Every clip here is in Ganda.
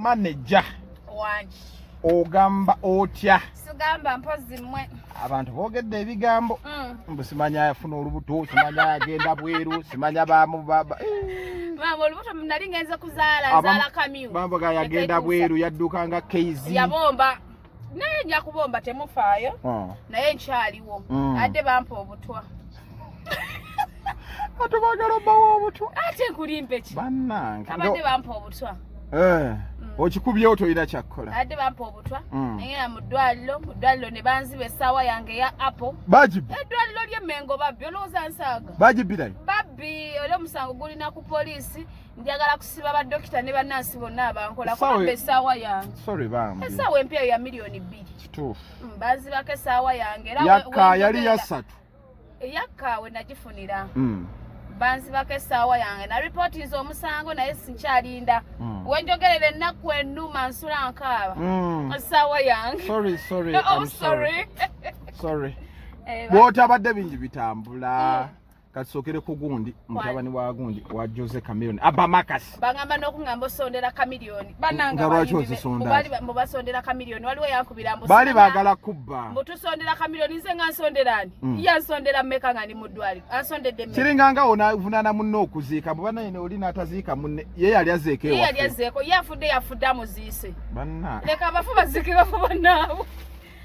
Manager. Wangi. Ogamba otya? Sigamba mpozi mmwe. Abantu boogedde ebigambo. Mbu simanya yafuna olubuto, simanya yagenda bweru, simanya bamu baba. Mama olubuto nali ngenze kuzaala, nzaala kamyu. Bambaga yagenda bweru yadduka nga KZ. Yabomba. Naye nja kubomba temufaayo. Oh. Naye nkyaliwo. Adde bampa obutwa. Ate baagala obbawa obutwa. Ate nkulimbe ki? Bannange. Abadde bampa obutwa. Eh. Okikubyewo tolina kyakkola. Abadde bampa obutwa. Naye mu ddwaliro ne banziba essaawa yange eya Apple. Bagibba. Eddwaliro ly'e Mengo babbi, olowooza nsaaga. Bagibbirayo. Babbi, oli omusango gulina ku poliisi. Njagala kusiba badokita ne bannansi bonna abankola kubamba essaawa yange. Sorry bambi. Essaawa empya ya 2,000,000. Kituufu. Banzibako essaawa yange era yakka yali ya 3. Yakka we nagifunira. Banzibako essaawa yange na ripootinze omusango naye sinkyalinda. Wenjogerera ennaku ennuma nsula nkaaba. Essaawa yange. Sorry, sorry. Oh, I'm sorry. sorry. Sorry. Bw'otabadde bingi bitambula. Katusookere ku gundi, mutabani wa gundi wa Jose Chameleone, Abba Marcus. Bangamba n'okungamba osondera Chameleone. Bannange Nga lwaki abayimbi ozisonda? mbu basondera Chameleone. Waliwo eyankubira mbu Baali simanya- baagala kubba. Mbu tusondera Chameleone, nze nga nsondera ani? Ye ansondera mmeka nga ndi mu ddwaliro? Ansondedde mmeka? Kiringa nga onavunaana munne okuziika, mbu bannaye oli n'ataziika munne, ye yali azzeeko Ye yali ewaffe. azzeeko, ye afudde, yafudde amuziise. Banna. Leka abafu baziike bafu bannaabwe.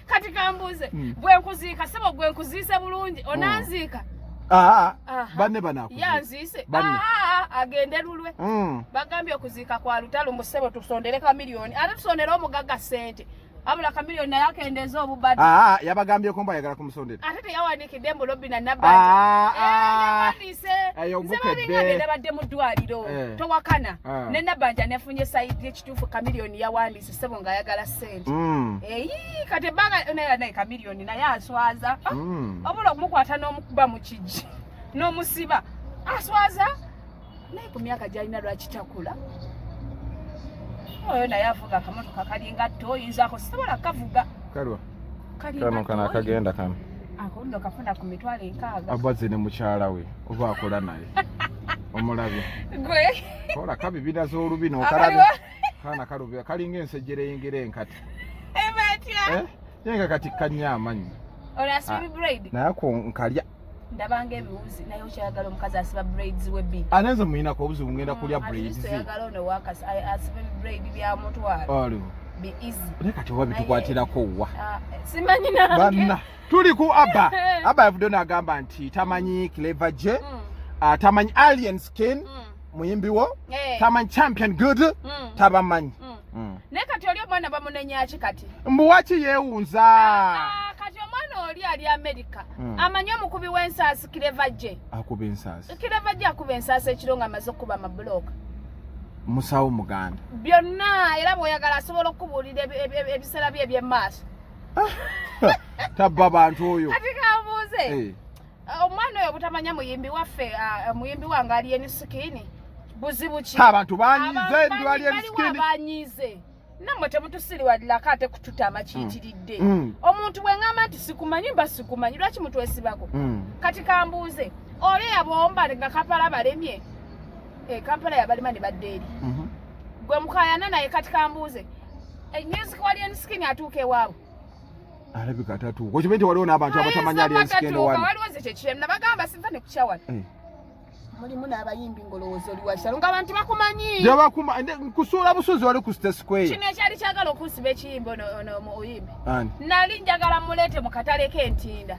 Kati kambuuze, bwe nkuziika, ssebo gwe nkuziise bulungi, onanziika? Banne banaakuziika. Yanziise. Banne. Agende lulwe. Bagambye okuziika kwa lutalo mu ssebo tusondere Chameleone. Ate tusondere omugagga ssente. Wabula Chameleone naye akendeeza obubadi. Yabagambyeko mbu ayagala kumusondera. Ate teyawandiikidde mbu Robina na Nabbanja. Yawandiise. Eyo Nze bukedde. babingambye nabadde mu ddwaliro. Towakana. Ne Nabbanja nefunye sayidi ekituufu Chameleone yawandiise ssebo ng'ayagala ssente. Eyi, kati ebbanga naye naye Chameleone naye aswaza. Wabula okumukwata n'omukuba mu kigi n'omusiba aswaza. Naye ku myaka gy'alina lwaki takula? Oyo naye avuga akamotoka kalinga toyinzaako, sisobola kavuga. Kalwa. Kalinga Kano kano toyi. akagenda kano. Ako nno kafuna ku 60,000. Abazze ne mukyala we oba akola naye. Omulabye. Gwe. Kola kabibira z'olubi n'okalabye. Akaliwa. Kaana kalubira kalinga ensejjere eyingira enkati. Eba etya? Ye nga kati kanya amanyi. Ono asiba braid. Naye ako nkalya. Ndabanga ebiwuzi naye okyayagala omukazi asiba braids we bbiri. Ate nze muyinako obuzibu ngenda kulya At least braids. oyagala ono wakasi, asiba braid bya mutwalo. Aliwo. Be easy. Naye kati oba bitukwatirako wa? Simanyi nange. Banna tuli ku Abba. Abba yavuddeyo n'agamba nti tamanyi Clever J, tamanyi Alien Skin, muyimbi wo, tamanyi Champion Good, tabamanyi. Naye kati oli omwana bamunenya ki kati? Mbu waki yeewunza? Kati omwana oli ali America. Amanyi omukubi w'ensaasi Clever J. Akuba ensaasi. Clever J akuba ensaasi ekiro ng'amaze okukuba amabulooka. Musawo Muganda. Byonna era bw'oyagala asobola okukubuulira ebiseera bye eby'emmaaso. Tabba bantu oyo. Kati kambuuze. Omwana oyo butamanya muyimbi waffe, muyimbi wange Alien Skin. Buzibu ki? Abantu banyize, Abantu ndi Alien baliwo Skin. abanyize. Nammwe temutusiriwalirako ate kututama kiyitiridde. Omuntu bwe ŋŋamba nti sikumanyi mba sikumanyi, lwaki mutwesibako? Kati kambuuze, oli yabomba nga Kampala balemye. Kampala yabalema ne badda eri. Gwe mukayana naye kati kambuuze. Music wa Alien Skin atuuka ewaabwe. Alabika tatuuka. Okimanyi nti waliwo n'abantu abatamanya Alien Skin Ayinza wano. Waliwo nze kye kiremu, nabagamba sinva ne kukya wano. Mulimu n'abayimbi ng'olowooza oli wa kitalo ng'abantu bakumanyi. Nkusuula busuuzi wali ku State Square. Kino ekyali kyagala okunsiba ekiyimba ono muyimbi. Ani? Nali njagala muleete mu katale k'entinda.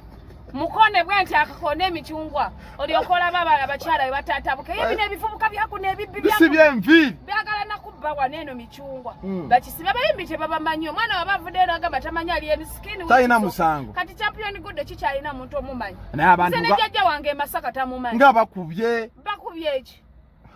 Mukone bwe nti akakona emicungwa. Olyoka olaba abakyala bwe batatabuka. Ye bino ebivubuka byakuno ebibbi byakuno. Bisibye enviiri. Byagala nakubba wano eno micungwa. Bakisibe abayimbi tebabamanyi. Omwana waba avuddeyo n'agamba tamanyi Alien Skin. Talina musango. Kati Champion Good kikyalina muntu omumanyi. Naye abantu Nze ne jjajja wange e Masaka tamumanyi. Nga bakubye. Bakubye ki?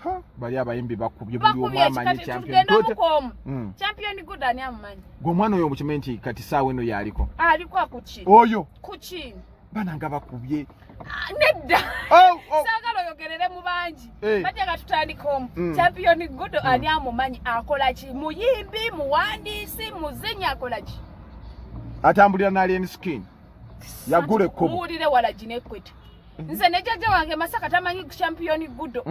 Ha, bali abayimbi bakubye buli omu Bakubye ki? amanyi Kati Champion tugende Good. omukomu. Champion Good ani amumanyi? Gwe omwana oyo omukimanyi nti kati ssaawa eno y'aliko. Aliko ku ki? Oyo. Ku ki? Bana nga bakubye. Nedda. Oh, oh. Saagala oyogerere mu bangi. Bajja nga tutandika omu. Champion Good ani amumanyi? Akola ki? Muyimbi, muwandiisi, muzinyi akola ki? Atambulira n'Alien Skin. Yagula ekkubo. Muwulire wala gino ekwete. Nze ne jjajja wange Masaka tamanyi Champion Gudo.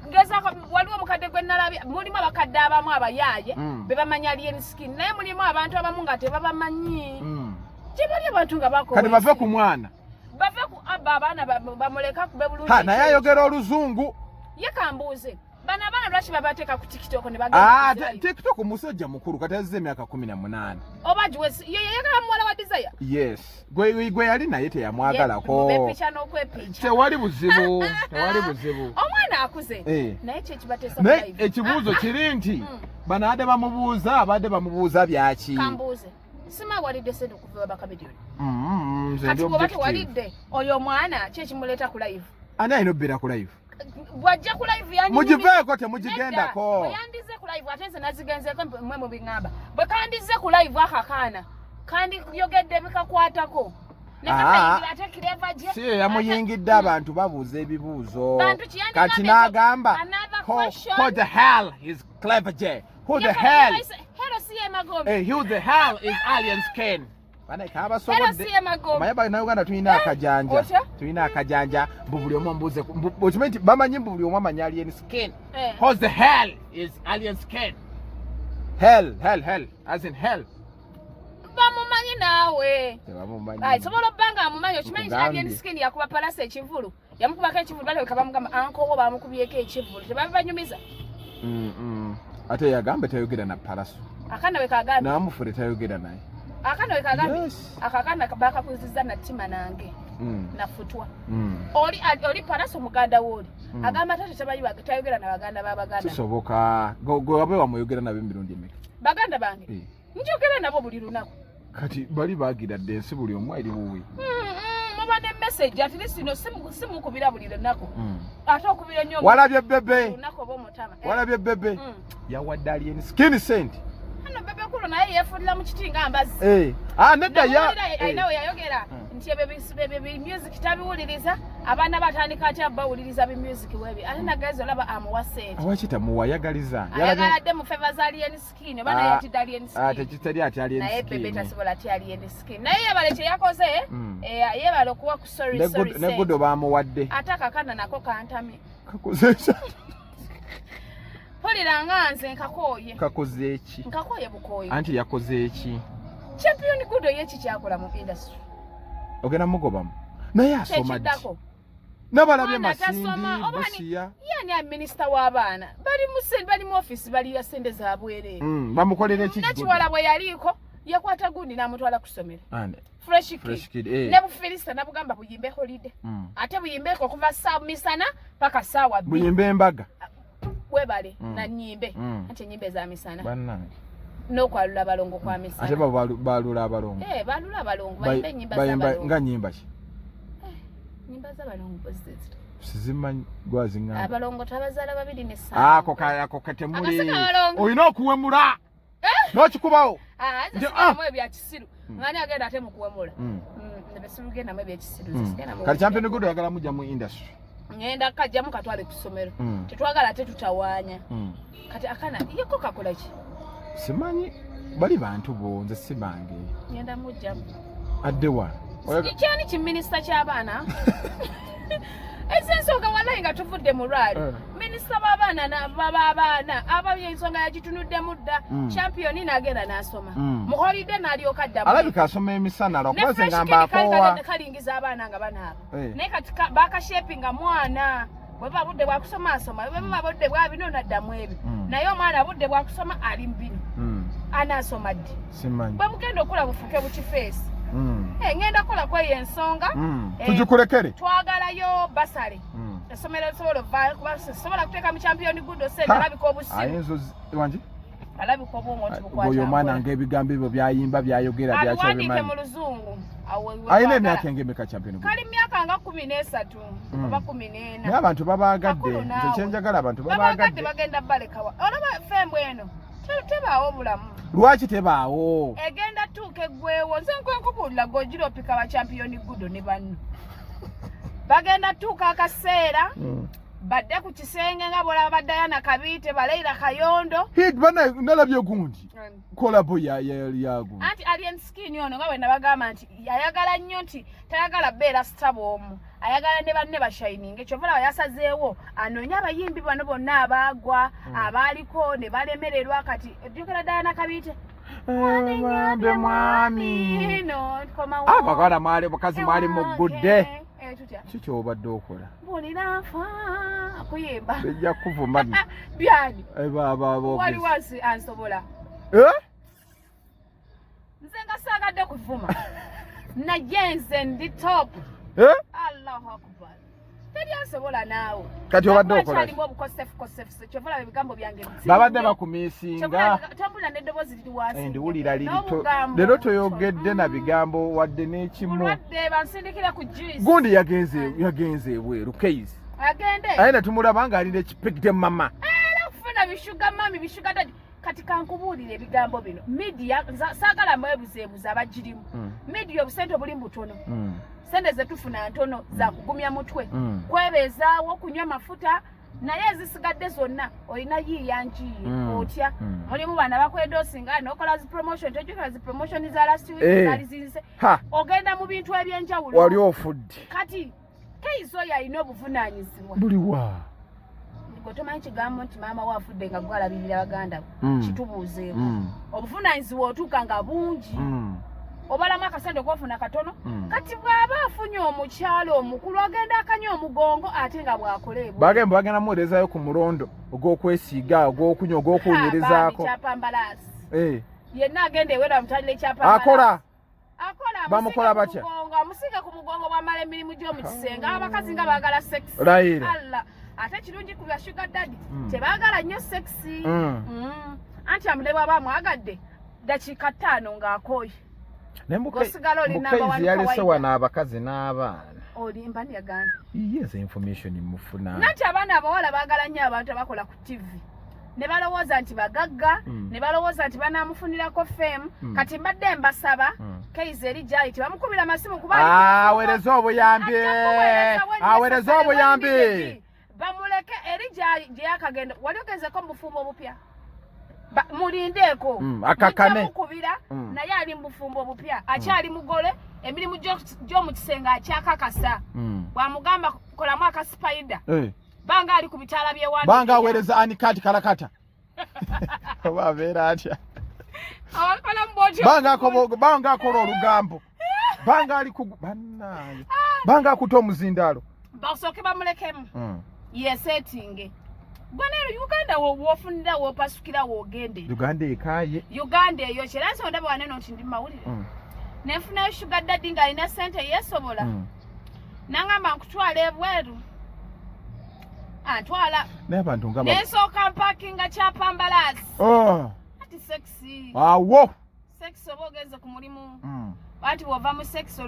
Ngezaako, waliwo omukadde gwe nalabye, mulimu abakadde abamu abayaaye be bamanyi Alien Skin, naye mulimu abantu abamu nga tebabamanyi. Gye bali abantu nga bakowa. Kati bave ku mwana. Bave ku Abba, abaana bamuleka kube bulungi. Ha, naye ayogera oluzungu. Ye kambuuze, bano abaana lwaki babateeka ku TikTok ne Ah, bagenda? TikTok musajja mukulu kati azze emyaka 18. Oba giwesi ye yayagala muwala wa Desire. Yes, gwe yali naye teyamwagalako. Bepica n'okwepica. Tewali buzibu, tewali buzibu. Omwana akuze. Naye kyekibateesa. Naye ekibuuzo kiri nti bano adde bamubuuza, abadde bamubuuza byaki? Kambuuze, sima walidde sente okuva Bakamedioni? Nze Kati ndi bwoba objective. tewalidde, oyo omwana ki ekimuleeta ku live? Ani alina obbeera ku live? Bw'ajja ku live yandinyumi- Mugiveeko, temugigendako. Nedda, bwe yandize ku live, ate nze nazigenzeeko, mwe mubiŋŋamba, bwe kandize ku live ako akaana kandiyogedde bikakwatako ne Ah. kakayingira ate Clever J. Si ye yamuyingidde, abantu babuuza ebibuuzo. Bantu ki? Yandigambye Kati n'agamba, another who, question. who the hell is Clever J? Who the hell? Hero si ye Magombe. Hey, who the hell is Alien Skin? Bana Hero kabasobodde. si ye Magombe. Omanyi Bannayuganda tulina akajanja. Otya? Tulina akajanja mbu buli omu mbuuze okimanyi nti bamanyi mbu buli omu amanyi Alien Skin. Who the hell is Alien Skin? Hell, hell, hell, as in hell. Bamumanyi naawe. Tebamumanyi. Ai, sobola obba nga amumanyi. Okimanyi nti Nkugambye. Alien Skin yakuba Palasa ekivulu, yamukubako ekivulu, balabika bamugamba ankowo bamukubyeko ekivulu, tebabibanyumiza. Ate yagambe tayogera na Palaso. Akaana we kagambye. Namufure tayogera naye. Akaana we kagambye. Yes. Ako akaana bakakuziza natima nange nafutwa. Oli Palaso muganda wooli agamba tate tamanyi tayogera na baganda b'abaganda. Kisoboka. Gwe wabe wamuyogera nabo emirundi emeka? Baganda bange njogera nabo buli lunaku. Kati bali bagira dde ensi, buli omu eri wuwe. Muba ne message at least no simukubira buli lunaku, ate okubira ennyo Walabye Bebe? lunaku oba omutama. Walabye Bebe? Yawadde Alien Skin sente. Hano Bebe Cool naye yeefulira mu kiti nga mbazzi. Eh. Ah, nedda ya. Namuwulira alina we yayogera nti ebyo bi music tabiwuliriza, abaana batandika atya bawuliriza bi music webi, ate nagezi olaba amuwa sente. Awaki tamuwa, ayagaliza. Ayagala dde mu favor za Alien Skin oba naye atidde Alien Ah, Skin. tekitali ati Alien Naye Bebe Skin. tasobola ati Alien Skin, naye yebale kye yakoze. Yebale okuwa ku sorry Ne sorry Ne sente. Gudo bamuwadde. Ate akakana nako kantamye. Kakoze ki? Mpulira nga nze nkakooye. Kakoze eki? Nkakooye bukooye. Anti yakoze eki? Champion Gudo ye ki kyakola mu industry? Ogenda mugobamu. Naye asoma ddi? Kyekiddako. Nabalabye Mwana Masindi, tasoma, oba Busia. Yani ya minisita w'abaana bali mu bali mu office, bali ya sente zabwereere. Bamukolera eki? Nakiwala bwe yaliiko yakwata gundi n'amutwala ku ssomero. Ande. Fresh Kid. Fresh Kid. Ne bufirisa nabugamba buyimbe holiday, ate buyimbeko okuva saa misana paka saawa 2. Buyimbe embaga. Webale na nyimbe. Anti enyimbe za misana Bannange. n'okwalula abalongo kwa Ate misana. balula abalongo. Eh, balula abalongo, bayimbe ennyimba Bayimba z'abalongo. nga nyimba ki? Nyimba z'abalongo zizito. Sizimanyi, gwaziŋŋamba. Abalongo tabazaala babiri ne ssano. Ako katemuli. Akaseka abalongo. Olina okuwemula. N'okikubawo. Ah, nze Nti, sigendamu ebyakisiru. Ngani agenda ate mu kuwemula? Nze sirugendamu ebyekisiru, nze sigendamu. Kati Champion Gudo oyagala mujja mu industry. Ngenda kajjamu katwale ku ssomero. Tetwagala ate tutawaanya. Kati akana yeko kakola ki? Simanyi, bali bantu bo, nze si bange. Ngenda mujjamu. Adde wa? Kyani kiminisita ky'abaana ez'ensonga, wallahi nga tuvudde mu lwali. Minisita w'abaana b'abaana aba ensonga yagitunuddemu dda. Champion n'agenda n'asoma mu holiday n'alyoka addamu. Alabika asoma emisana Ne lwakuba nze Fresh ngamba Kid kali akoowa. kalingiza abaana nga banaaba. Naye kati bakashepinga mwana, bweba budde bwakusoma asoma, bweba budde bwa bino naddamu ebyo. Naye omwana budde bwakusoma ali mu bino, anaasoma ddi? Simanyi. Bwe mugenda okula bufuke bukifeesi. Ngenda kukola kweyo ensonga. Tugikulekere. Twagalayo basale. Essomero lisobola kuba sobola kuteeka mu Champion Gudo sente, alabika obusiru. Ayinza wangi? Alabika obwongo nti bukwata. Oyo omwana ng'ebigambo ebyo byayimba byayogera Abiwandiike mu byakyobimanyi. luzungu. Awo we Alina twagala. emyaka engemeka Champion Gudo? Kali myaka nga 13 oba 14. Naye abantu babaagadde. Kakulu Nze naawe. kyenjagala abantu Babaagadde babaagadde. bagenda balekawa. Olaba fembu eno tebaawo bulamu. Lwaki tebaawo? Egenda tuuka eggwewo. Nze nkwenkubuulira gweogira opika ba Champion Gudo ne banno bagenda tuuka akaseera. Badde ku kisenge nga bwolaba ba Diana Kabiite, Baleira Kayondo. Bana nalabye gundi kolabo ya ya ya gundi. Anti Alien Skin ono nga bwe nabagamba nti ayagala nnyo, nti tayagala beera star bw'omu, ayagala ne banne bashininge. Kyova olaba yasazeewo anoonye abayimbi bano bonna abaagwa, abaaliko ne balemererwa. Kati ojjukira Diana Kabiite? Mwambe mwami. No, komawo. Abagala mwali bukazi mwali muggudde. Tutya? Ki kyobadde okola? Mpulira nfa kuyimba. Bijja kuvuma. Byani? Eba Waliwo ansobola. Eh? Nze nga saagadde kuvuma, naye nze ndi top. Eh? Allahu akbar, teri ansobola naawe. Kati obadde okola ki? Kyalimu obukosefukosefu, kyova olaba ebigambo byange bizibu Babadde nnyo. bakumiisinga. Tompulira n'eddoboozi liri wansi. Eh, ndiwulira liri N'obugambo. Leero toyogedde na bigambo wadde n'ekimu. Mulwadde, bansindikira ku juice. Gundi yagenze ebweru, Keizi. Agende. Aye netumulaba ng'alina ekipigde mama. Era kufuna bi sugar mummy, bi sugar daddy. Kati kankubuulira ebigambo bino, media saagala mwebuzeebuze abagirimu. Media obusente obuli butono, sente zetufuna ntono, za kugumya mutwe, kwebeezaawo, kunywa mafuta, naye ezisigadde zonna olina yiiya njiiye. Otya? Mulimu bana bakwedosinga nokola zi promotion. Tojjukira zi promotion za last week? Eh. Zaali zinze. Ha. Ogenda mu bintu ebyenjawulo. Wali ofudde. Kati Keizo oyo alina obuvunaanyizibwa. Buliwa? Gwe tomanyi kigambo nti maama we afudde nga gwalabirira baganda bo? Kitubuuzeeko. Obuvunaanyizibwa otuuka nga bungi, obalamu akasente okofuna katono. Kati bw'aba afunye omukyalo omukulu, agenda akanya omugongo ate nga bw'akola ebweru. Bagenda bagenda muweerezayo ku mulondo ogw'okwesiiga, ogw'okunywa, ogw'okuwunyerezaako. Kyapambalaasi. Eh, Yenna agenda ewera mutwalira ekyapambalaasi. Akola. Akola. Bamukola Amusiiga ku batya? mugongo, amusiiga ku mugongo bw'amala emirimu gy'omu kisenge. Abakazi nga baagala sex. Layira. Allah, ate kirungi ku bya sugar daddy, tebaagala nnyo sex. Anti amule bw'aba amwagadde dakiika 5 ng'akooye. Naye Ng'osigala oli number one Mukaizi yalese kawaida. wano abakazi n'abaana. Olimba, niyagambye? Ye nze information mufuna. Nanti abaana abawala baagala nnyo abantu abakola ku TV, ne balowooza nti bagagga, ne balowooza nti banaamufunirako fame. Kati mbadde mbasaba, Keizi eri gyali tebamukubira masimu kuba ali ku Aweereze obuyambi. Ajja kuweereza when Aweereze necessary, when obuyambi. needed. Bamuleke eri gye yakagenda. Wali ogenzeko mu bufumbo obupya? Mulindeeko. Akakane. Mujja mukubira. Naye ali mu bufumbo obupya, akyali mugole, emirimu gy'omu kisenge akyakakasa. Bwamugamba kolamu akasipayida, Eh. banga ali ku bitaala by'ewandiika. Banga aweereza ani kati kalakata oba abeera atya? Awakolamu bw'otyo. Banga akola olugambo, banga ali ku bannange, banga akuta omuzindaalo. Basooke bamulekemu yesetinge. Gwe neero Uganda wofunira wopasukira wogende. Uganda ekaaye. Uganda eyo kyera nsi ondaba waneno nti ndi mawulire. Nenfunayo sugar daddy ng'alina sente, yeesobola. Nangamba nkutwala ebweru, antwala. Naye abantu nga Nensooka mpakinga kyapambalaasi. Oh, Ati sex. Awo. Sex oba ogenze ku mulimu, anti bw'ova mu sex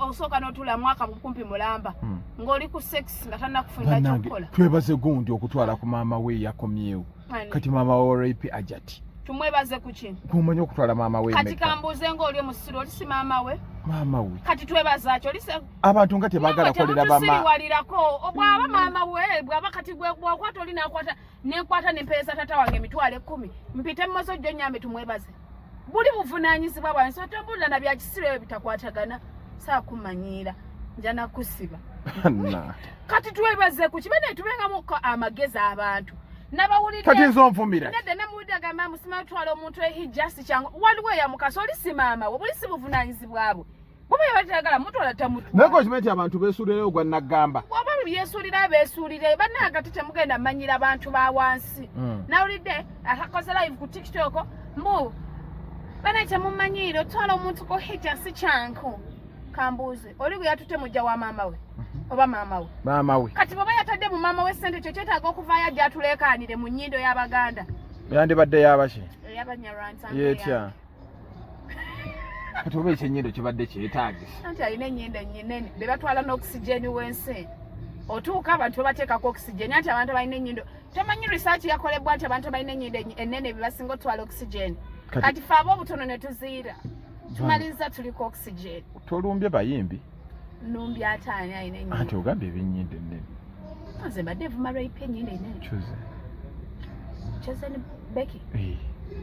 osooka n'otuula mwaka bukumpi mulamba ng'oli ku sex nga tannakufunira Bannange, kyokukola. Twebaze gundi okutwala ku maama we yakomyewo. Ani? Kati maama wa rape ajati. Tumwebaze ku ki? Kumanyi okutwala maama we Kati Meka. kambuuze, ng'oli omusiru, oli si maama we? Maama we. Kati twebaza ki? Oli Abantu nga tebaagala kolera bama. Temutusiriwalirako. Bw'aba maama we, bw'aba kati gwe bw'okwata oli nakwata nenkwata nempeereza tata wange 100,000, mpite mumaso jjo nyambe tumwebaze. Buli buvunaanyizibwa bwange, so tombulira na bya kisiru ebyo bitakwatagana. Saakumanyiira, nja nakusiba. Na. Kati twebaze ku kibe naye tubengamuko amagezi abantu nabawulidde. Kati nze onvumira. Nedda, namuwulidde agamba musima twala omuntu ehijja si kyangu. Waliwo eyamukasa, oli si maama we, buli si buvunaanyizibwa bwe. Bwaba yabatagala mutwala, tamutwala. Naye kokimanyi nti abantu beesuulirayo gwa naggamba. Oba byesuulira beesuulire. Bannange, ate temugenda manyira bantu ba wansi. Nawulidde akakoze live ku TikTok mbu bana temumanyiire otwala omuntu ku hijja si kyangu. Kambuuze, oli gwe yatutte mujja wa maama we oba maama we? Maama we. Kati bw'oba yatadde mu maama we sente, kyo kyetaaga okuvaayo ajja atuleekaanire mu nnyindo y'Abaganda? Yandibadde yabaki? Ey'Abanyarwanda. Yetya kati oba ekyenyindo kibadde kyetaagisa? Anti alina ennyindo ennyinene be batwala n'oxygen w'ensi. Otuuka abantu babateekako oxygen, anti abantu abalina ennyindo, tomanyi research yakolebwa nti abantu abalina ennyindo ennene be basinga otwala oxygen. Kati fe ab'obutono ne tuziira, tumaliriza tuliko oxygen. Tolumbye bayimbi. Numbi ataani alina ennyindo? Anti ogambye ebyenyindo ennene. Nze mbadde nvuma rape ennyini enene. Chosen. Chosen Becky. Eh.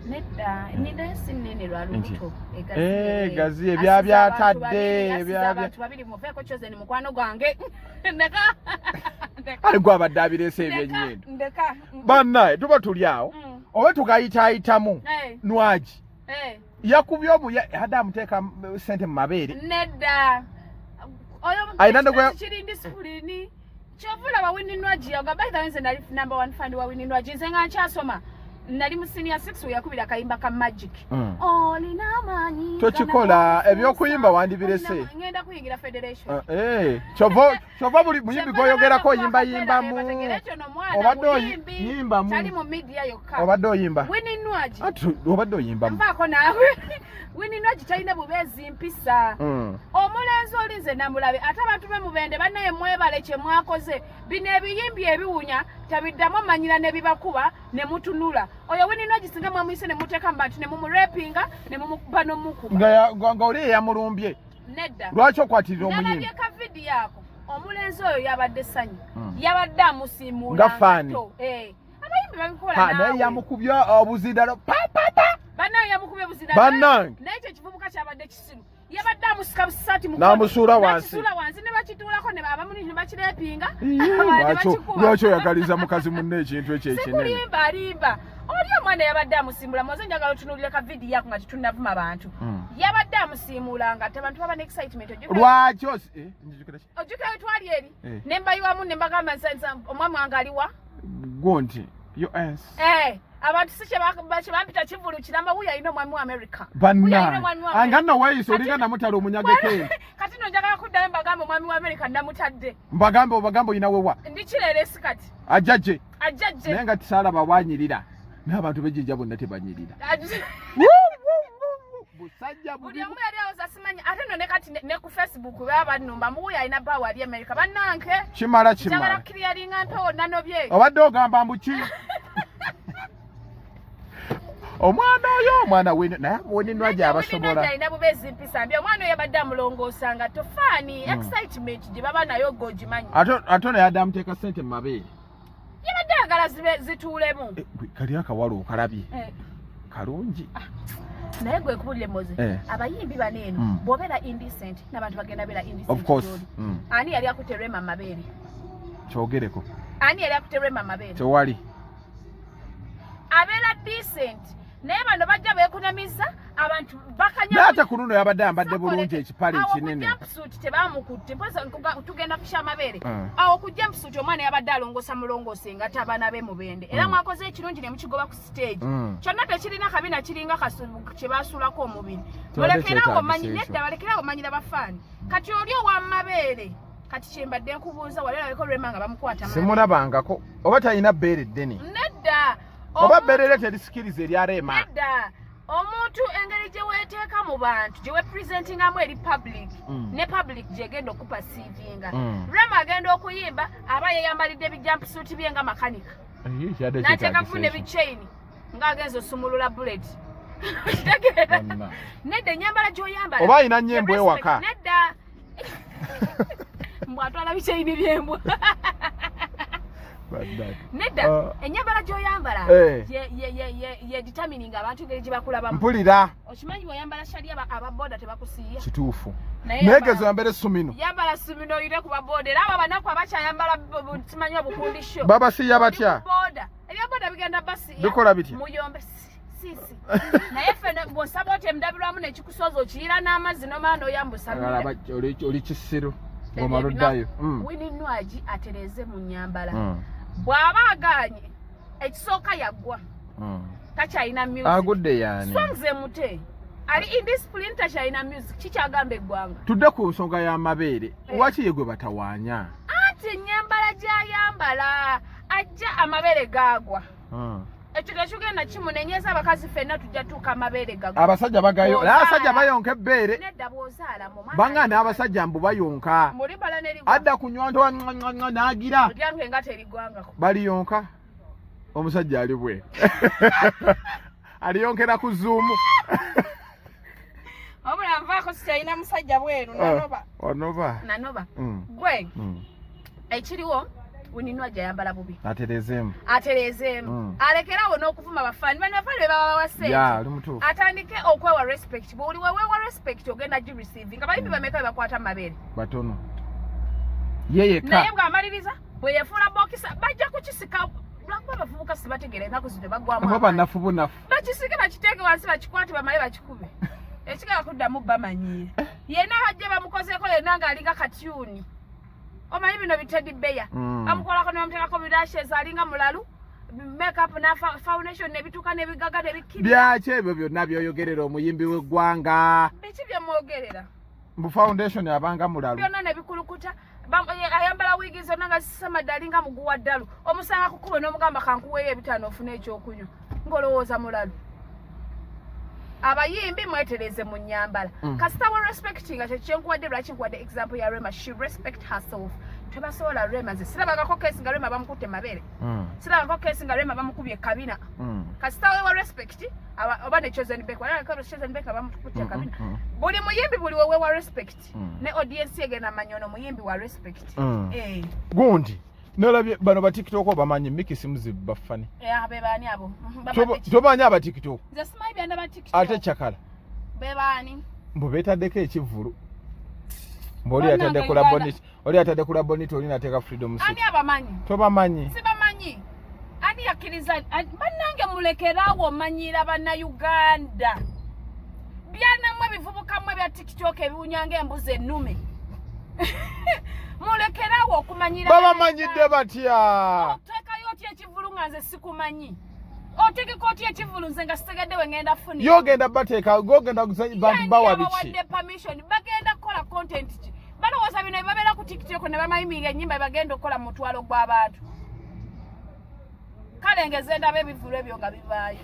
Nedda, nnina si nnene lwa lubuto. Eh, gaziye ebya byatadde ebya abantu babiri muveeko Chosen mukwano gwange. Ndeka. Ali gwe abadde abireese ebyennyendo. Ndeka. Bannaye tuba tuli awo. Oba tugayitaayitamu. Nwagi. Yakubye omu adde amuteeka ssente mu mabeere. Nedda. Oyo Alina ne gwe- kiri discipline. Kyova olaba Winnie Nwagi yaga by the way nze nali number one fan wa Winnie Nwagi nze nga nkyasoma nali mu senior 6 we yakubira akayimba ka magic. Olina amaanyi Tokikola, eby'okuyimba wandibirese. Ngenda kuyingira federation. Kyova buli muyimbi gw'oyogerako oyimbayimbamu. Obadde oyimbamu. Tali mu media yokka. Obadde oyimba. Winnie Nwagi. Ati obadde oyimbamu. Nvaako naawe. Winnie Nwagi talina bubeezi mpisa. Omulenzi oli nze namulabe ate abantu be Mubende bannaye mwebale kye mwakoze. Bino ebiyimbi ebiwunya tabiddamu omanyira ne bibakuba ne mutunula. Oyo Winnie Nwagi singa mwamuyise ne muteeka mu bantu ne mumurepinga ne mumukuba n'omukuba. Nga oli eyamulumbye. Nedda. Lwaki okwatirira omuyimbi? Nalabye ka vidiyo ako. Omulenzi oyo yabadde ssanyu. Yabadde amusiimuula Nga faani. ngato. Abayimbi babikola Ha, naawe. naye yamukubye obuzindalo. Pa, pa, pa. Bannange yamukubye obuzindalo. Bannange. Naye ekyo ekivubuka kyabadde kisiru. Yabadde amusika busaati mukono. N'amusuula wansi. N'akisuula wansi ne bakituulako ne abamu ne bakirepinga. Iye, Abalala ne bakikuba. lwaki oyagaliza mukazi munne ekintu ekyo ekinene? Sikulimba, alimba. Oli omwana yabadde amusiimula, mwoze njagala otunuulire ka vidiyo ako nga tetunnavuma bantu. Yabadde amusiimuula nga ate abantu baba ne excitement. Lwaki njijukira ki? Ojjukira we twali eri? Ne mbayiwamu ne mbagamba nsa omwami wange aliwa? Gwo nti, US. Abantu si kye bampita kivulu kiramba, wuyo alina omwami wa America. Bannange. Wuyo alina omwami wa Anga America. nno weeyisa olinga namutala omunyageko. Kati nno njagala kuddayo mbagambe omwami wa America namutadde. Mbagambe, obagambe olina wewa. Ndi kireera esi kati. Ajja gye. Ajja gye. Naye nga tisaalaba wanyirira. N'abantu b'ejjinja bonna tebanyirira. Ajja. Busajja bubi. Buli omu yali awoza simanyi. Ate nno ne kati ne ku Facebook baba bannumba, mbu wuyo alina bbaawe ali America. Bannange. Kimala, Njagala kimala. kkiriyalinga mpewo nanobye. Obadde ogamba mbu ki? Omwana oyo, omwana wene, naye wene Nwagi abasobola. Nwagi alina bubeezi mpisa mbi. Omwana oyo yabadde amulongoosa nga tofaani. Excitement gye baba nayo g'ogimanyi. Ate ono yadde amuteeka ssente mu mabeere. Yabadde ayagala zituulemu. Gwe, kali akawala okalabye. Kalungi. Naye gwe kubulire Moze. Abayimbi bano eno, bw'obeera indecent, n'abantu bagenda beera indecent Of course. gy'oli. Ani yali akutte Rema amabeere? Kyogereko. Ani yali akutte Rema amabeere? Tewali. Abeera decent. Naye bano bajja beekunamiza, abantu bakanya Naye ate ku luno yabadde ayambadde Sakoleke. bulungi ekipale Awo ku ekinene. jumpsuit tebamukutte. Mpozi tugenda ku ky'amabeere. Awo ku jumpsuit omwana yabadde alongoosa mulongoose nga abaana be Mubende. Era mwakoze ekirungi ne mukigoba ku stage. Kyonna tekirina kabina, kiringa kye baasuulako omubiri. Tewali Balekerawo kyetaagisa omanyi, ekyo. nedda, balekerawo omanyira bafaani. Kati oli ow'amabeere, kati kye mbadde nkubuuza, wali olabeko Rema nga bamukwata amabeere? Simulabangako. Oba talina bbeere ddene? Nedda. Oba bbeere lye terisikiriza erya Rema? Nedda. Omuntu engeri gye weeteeka mu bantu, gye weepresentingamu eri public, ne public gy'egenda okupasiivinga. Rema agenda okuyimba, aba yeeyambalidde ebijumpsuit bye nga makanika. Kyadde N'ateeka kyetaagisa ku ne ekyo. bichain ng'agenza osumulula bullet. Kitegeera? Bonna. Nedda, ennyambala gy'oyambala. Oba alina nnyo embwa ewaka. Nedda. Mbwa atwala bichaini by'embwa. Bannange. Nedda, ennyambala gy'oyambala ye determining abantu engeri gye bakulabamu. Mpulira. Okimanyi bw'oyambala shali aba boda tebakusiiya. Kituufu. Naye Naye yambala gezo oyambale sumino. Yambala sumino oyite ku ba boda. Era abo abanaku abakyayambala simanyi obukundi sho. Babasiiya batya? Oli ku boda. Ebya boda bigenda basiiya. Bikola bitya? Muyombe sisi. Naye ffe bw'osaba oti emudabirwamu n'ekikusoza okiyira n'amazzi n'omala n'oyambusa. Alaba, oli kisiru. Ng'omala oddayo. Winnie Nwagi atereeze mu nnyambala. Bw'aba agaanye, ekisooka yaggwa. Takyalina music. Agudde yaani? Songs emute. Ali indiscipline, takyalina music. Kikyagamba eggwanga. Tudde ku nsonga y'amabeere. Lwaki ye gwe batawaanya? Anti ennyambala gy'ayambala ajja amabeere gaagwa. Ekyo tekigenda kimunenyeza, abakazi ffenna tujja tuuka amabeere gagwa. Abasajja bagayo, Bw'ozaala. abasajja bayonka ebbeere. Nedda, bw'ozaala mu mwana Banga n'abasajja mbu bayonka. Mulibala n'erigwa. Adda kunywa ntowa n'agira. Eryange nga terigwangako. Baliyonka. Omusajja ali bwe. Aliyonkera ku Zoom. Wabula nvaako sikyalina musajja bweru, nanoba. Onoba. Nanoba. Gwe ekiriwo Winnie Nwagi ayambala bubi. Aterezeemu. Aterezeemu. Alekerawo n'okuvuma bafaani. Bano bafaani be baba bawa ssente. Yeah, oli mutuufu. Atandike okwewa respect. Bw'oli wewewa respect ogenda gi receiving. Abayimbi bameka be bakwata mu mabeere? Batono. Ye yekka. Naye bw'amaliriza bwe yefuula bokisa bajja kukisika lwakuba abavubuka sibategeera ennaku zino baggwamu Oba amaanyi. banafu bunafu. Bakisike bakiteeke wansi bakikwate bamale bakikube. Ekigala kuddamu bamanyiire. Yenna bajja bamukozeeko yenna ng'alinga katyuni. Omanyi bino bi teddy bear. Bamukolako ne bamuteekako bi lashes alinga mulalu. Makeup na foundation nebituuka nebigaga nebikkirira. Byaki ebyo byonna by'oyogerera omuyimbi w'eggwanga? Biki bye mwogerera? Mbu foundation abanga mulalu. Byonna ne bikulukuta. Ayambala wiigi zonna nga zisamadde alinga muguwa ddalu. Omusanga ku kkubo n'omugamba kankuweeyo 5 ofune ekyokunywa. Ng'olowooza mulalu. Abayimbi mwetereze mu nnyambala. Kasita we respectinga kye kyenkuwadde lwaki nkuwadde example ya Rema. She respect herself. Tebasobola Rema nze sirabangako case nga Rema bamukutte mabeere. Sirabangako case nga Rema bamukubye kabina. Kasita we wa respect oba ne Chosen Becky. Wala ka Chosen Becky bamukutte kabina. Buli muyimbi buli wewe wa respect. Ne audience egenda manyono muyimbi wa respect. Gundi. Nolabye bano ba TikTok bamanyi Mickey Simuzi bafani. Be baani abo? Tomanyi aba TikTok? Nze simanyi byanda ba TikTok. Ate chakala. Be baani? Mbu beetaddeko ekivvulu. Mbu oli atadde kula bonnet, oli atadde kula bonnet, oli n'ateeka Freedom City. Ani abamanyi? Tobamanyi. Sibamanyi. Ani yakkiriza? Bannange mulekeraawo omanyiira Bannayuganda. Byanammwe bivubuka mmwe bya TikTok ebiwunya ng'embuzi ennume. Mulekerawo okumanyira. Babamanyidde batya? Oteekayo otya ekivvulu nga nze sikumanyi? Otegeka otya ekivvulu nze nga sitegedde we ngenda funira? Yogenda bateeka, gogenda bantu bawa biki? Yabawadde permission, bagenda kukola content ki? Balowooza bino ebibabeera ku TikTok ne bamayiminga ennyimba ebagenda okukola mu mutwalo gw'abantu. Kale ngeze ndaba ebivvulu ebyo nga bivaayo.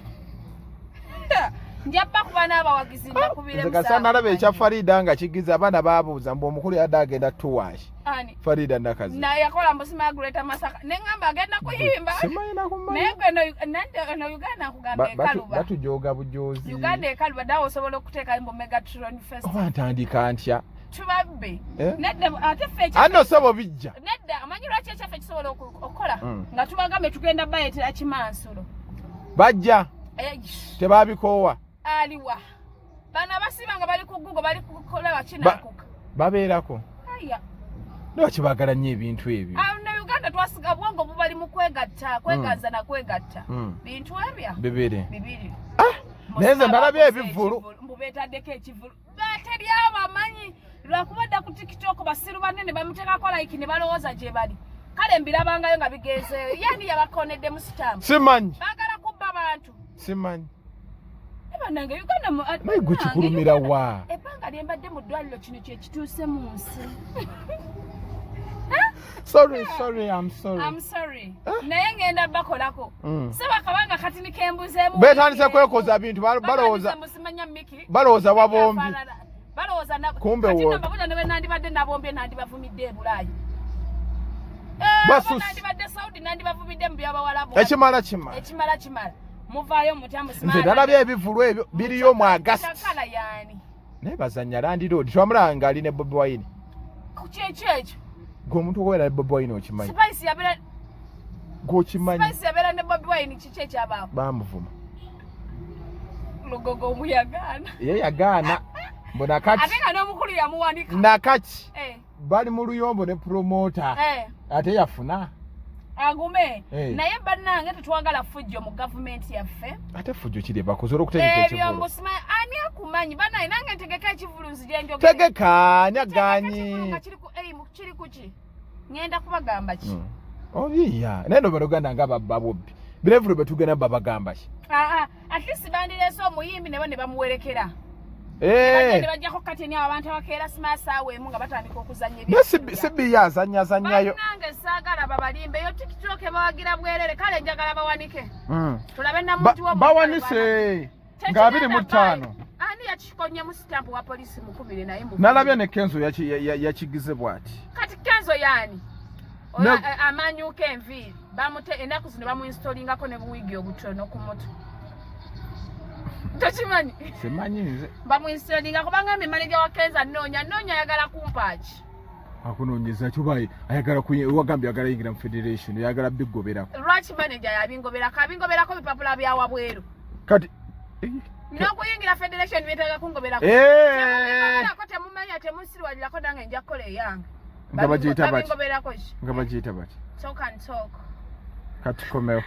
Nja bakuba n'abawagizi mbakubire Nze kasa nalaba ekya Farida nga kigiza abaana baabuuza mbu omukulu yadde agenda tuwaaki. Ani? Farida Nakazi. Naye yakola mbu simanyi Greater Masaka. Ne ŋŋamba agenda kuyimba. Simanyi na kumanya. Naye gwe nande eno Uganda nkugamba ekaluba. Batujooga bujoozi. Uganda ekaluba dawe osobola okuteeka mbu Megatron Festival. Oba ntandika ntya? Tubabbe. Nedda ate ffe ekyaffe. Anno sebo bijja. Nedda omanyi lwaki ekyaffe kisobola okukola? Nga tubagambe tugenda bayetera kimansulo. Bajja. Tebabikoowa. Aliwa. Bano abasiba nga bali ku Google bali kukola bakinakuka. Babeerako. Aya. Lwaki baagala nnyo ebintu ebyo? Ne Uganda twasiga bwongo bubali mu kwegatta, kwegaza na kwegatta. Bintu ebya? Bibiri. Bibiri. Naye nze nalabye ebivvulu. Mbu beetaddeko ekivvulu. Teri abamanyi lwakuba dda ku TikTok basiru banene bamuteekako like ne balowooza gye bali. Kale mbirabangayo nga bigenzeeyo. Ye ani yabakoonedde mu sitampu? Simanyi. Baagala kubba bantu. Simanyi. Bannange Uganda Naye gwe kikulumira wa? Ebbanga lye mbadde mu ddwaliro kino kye kituuse mu nsi. Sorry, sorry, I'm sorry. I'm sorry. Naye ngenda bakolako. Seba kabanga kati nikembuzeemu. Beetandise kwekoza bintu, balowooza. Musimanya Mickey. Balowooza wabombi. Balowooza na Kumbe kati wo. nno mbabuulira ne bwe nandibadde nabombye nandibavumidde e Bulaayi. Basusse. Nandibadde Saudi nandibavumidde mu by'Abawalabu. Ekimala kimala. Ekimala kimala. Muvaayo mutya musimala. Nze nalabye ebivvulu ebyo biriyo mu August. Kyakala yaani. Naye bazannya landiroodi twamulaba ng'ali ne Bobi Wine. Ku kyekyo ekyo. Gwe omuntu okubeera ne Bobi Wine okimanyi. Spice yabeera Gwe okimanyi. Spice yabeera ne Bobi Wine kiki ekyabaawo? Baamuvuma. Lugogo omu yagaana. Ye yagaana. Mbu nakati. Ate nga n'omukulu yamuwanika. Nakati. Bali mu luyombo ne promoter. Ate yafuna. Agume. Naye bannange tetwagala fujjo mu gavumenti yaffe. Ate fujjo kiri bakoze olw'okutegeka ekivvulu. Ebyo mbusima ani akumanyi bannange nange ntegeka ekivvulu nzije njogere. Tegeka ani agaanyi. Ekivvulu nga kiri ku aim kiri ku ki? Ngenda kubagamba ki? Obiya. Naye no Bannayuganda nga babba bubbi. Birevulu bwe tugenda babagamba ki? At least bandireese omuyimbi ne bo ne bamuwerekera. Ne bajjako kateni abo abantu abakeera simasaawa emu nga batandika okuzannya Naye si biya azannyazannyayo. Bannange saagala babalimbe eyo TikTok ebawagira bwerere kale njagala bawanike. Tulabe namuntu wo Bawanise nga 25. Ani yakikonyemu sitampu wa poliisi mukubire naye mukubire. Nalabye ne Kenzo yakigize bw'ati. Kati Kenzo yaani? Amanyuka enviiri bamute ennaku zino bamuinstallingako ne buwiigi obutono ku mutwe. Tokimanyi? Simanyi nze. Bamuinstallingako bangambye manager wa Kenzo anoonya, anoonya ayagala kumpa ki? Akunoonyeza kyoba ayagala wagambye ayagala yingira mu federation, ayagala bigoberako. Lwaki manager yabingoberako? Abingoberako bipapula bya wabweru. Kati n'okuyingira federation byetaaga kungoberako. Temungoberako, temumanya, temusiriwalirako, nange nja kukola eyange. Nga bagiyita bati? Babingoberako ki? Nga bagiyita bati? Talk and talk. Katukomewo.